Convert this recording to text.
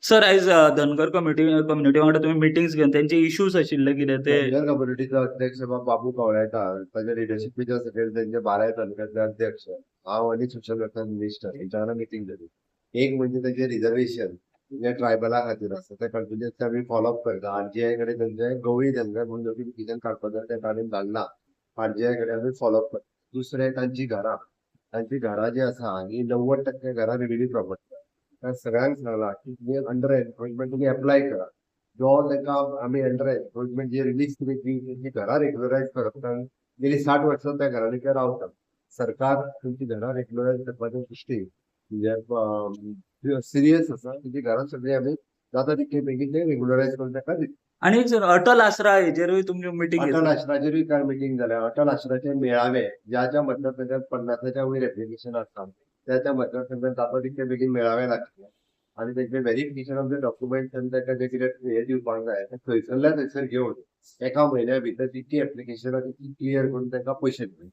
Sir, आयज धनगर community वांगडा तुमी मिटिंग्स घेवन त्यांचे इश्यूज आशिल्ले कितें ते? धनगर कम्युनिटीचो अध्यक्ष बाबू कवळेकार, ताच्या लिडरशिपीच्या सकयल त्यांचे बाराय तालुक्यातले अध्यक्ष, हांव आनी सोशल वेलफेअर मिनिस्टर हेंच्या वांगडा मिटींग जाली. एक म्हणजे तेंचे रिजर्वेशन जे ट्रायबला खातीर आसा ते कंटिन्युअसली आमी फॉलोअप करता. आरजीआय कडेन तेंचे गवळी धनगर म्हणून नोटिफिकेशन काडपाक जाय, तें काडून धाडला. आरजीआय कडेन आमी फॉलोअप करता. दुसरें, तांची घरां जी आसा ही 90% घरां रेव्हेन्यू प्रॉपर्टी. त्या सगळ्यांक सांगला की तुमी अंडर एन्क्रोचमेंट तुमी एप्लाय करा. जो तांकां आमी अंडर एन्क्रोचमेंट जे रिलीज केली ती तेंची घरां रेग्युलरायज करप, कारण गेली 60 वर्सां त्या घरांनी ते रावतात. सरकार तुमची घरां रेग्युलरायज करपाच्या दृश्टीन म्हणजे सिरियस आसा. तेजी घरां सगळीं आमी जाता तितके बेगीन ते रेग्युलरायज करून ताका दितले. आनी सर, अटल आसरा हेजेरूय तुमच्यो मिटींग? अटल आश्राचेरूय काल मिटींग जाल्या. अटल आश्राचे मेळावे, ज्या ज्या मतदारसंघात 50च्या वयर एप्लिकेशन आसता, त्या त्या मतदारसंघात जाता तितके बेगीन मेळावे लागतले आनी तेंचे व्हेरिफिकेशन ऑफ the document आनी ताका जे कितें हे दिवपाक जाय ते थंयसरल्या थंयसर घेवन एका म्हयन्या भितर तितकी एप्लिकेशनां तितकी क्लियर करून तांकां पयशे दिवप.